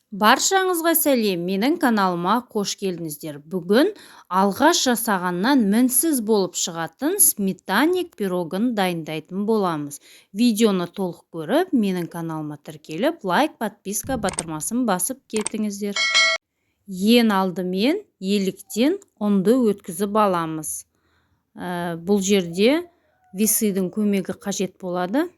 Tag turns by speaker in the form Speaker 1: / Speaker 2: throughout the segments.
Speaker 1: Баршаңызға сәлем, менің каналыма қош келдіңіздер. Бүгін алғаш жасағаннан мінсіз болып шығатын сметанник пирогын дайындайтын боламыз. Видеоны толық көріп, менің каналыма тіркеліп, лайк, подписка батырмасын басып кетіңіздер. Ең алдымен еліктен ұнды өткізіп аламыз. Бұл жерде весыдың көмегі қажет болады.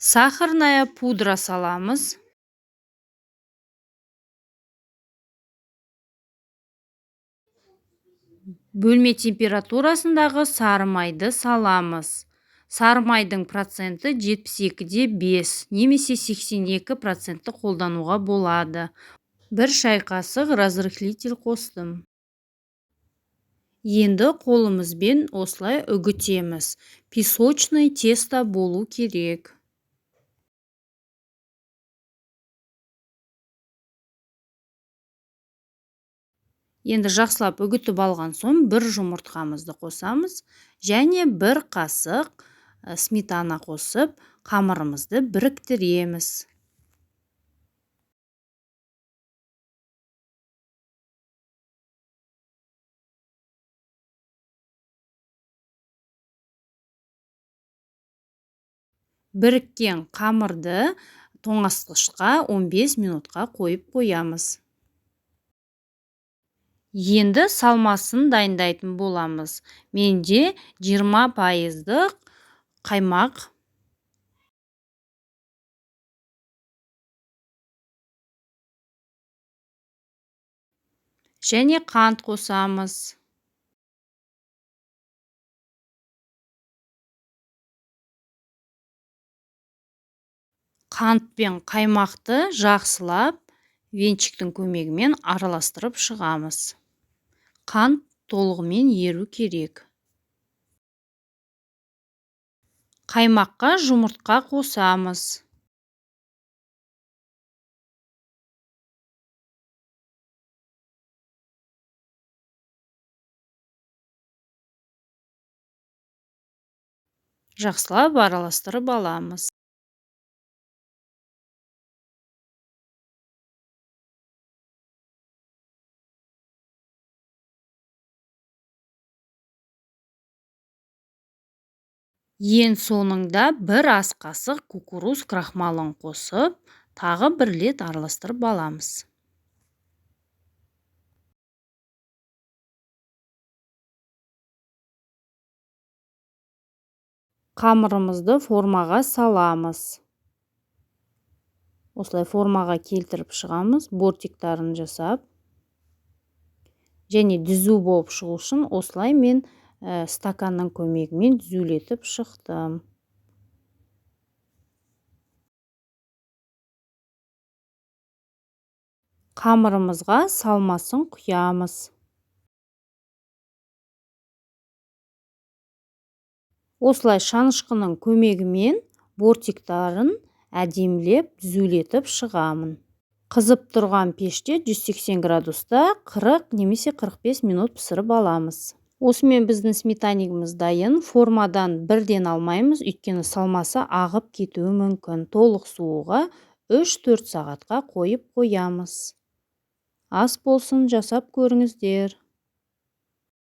Speaker 1: Сахарная пудра саламыз. Бөлме температурасындағы сары майды саламыз. Сары майдың проценті 72,5 немесе 82% қолдануға болады. 1 шай қасық разрыхлитель қостым. Енді қолымызбен осылай үгітеміз. Песочный тесто болу керек. Енді жақсылап үгітіп алған соң бір жұмыртқамызды қосамыз және 1 қасық сметана қосып қамырымызды біріктіреміз. Біріккен қамырды тоңазытқышқа 15 минутқа қойып қоямыз. Енді салмасын дайындайтын боламыз. Менде 20% қаймақ. Және қант қосамыз. Қант пен қаймақты жақсылап венчиктің көмегімен араластырып шығамыз. Қант толығымен еру керек. Қаймаққа жұмыртқа қосамыз. Жақсылап араластырып аламыз. Ең соңында 1 ас қасық кукуруз крахмалын қосып, тағы бір рет араластырып аламыз. Қамырымызды формаға саламыз. Осылай формаға келтіріп шығамыз, бортиктарын жасап. Және түзу болып шығу үшін осылай мен стаканның көмегімен түзулетіп шықтым. Қамырымызға салмасын құямыз. Осылай шанышқының көмегімен бортиктарын әдемілеп түзулетіп шығамын. Қызып тұрған пеште 180 градуста 40 немесе 45 минут пісіріп аламыз. Осымен біздің сметанигіміз дайын. Формадан бірден алмаймыз, өйткені салмасы ағып кетуі мүмкін. Толық суыға 3-4 сағатқа қойып қоямыз. Ас болсын, жасап көріңіздер.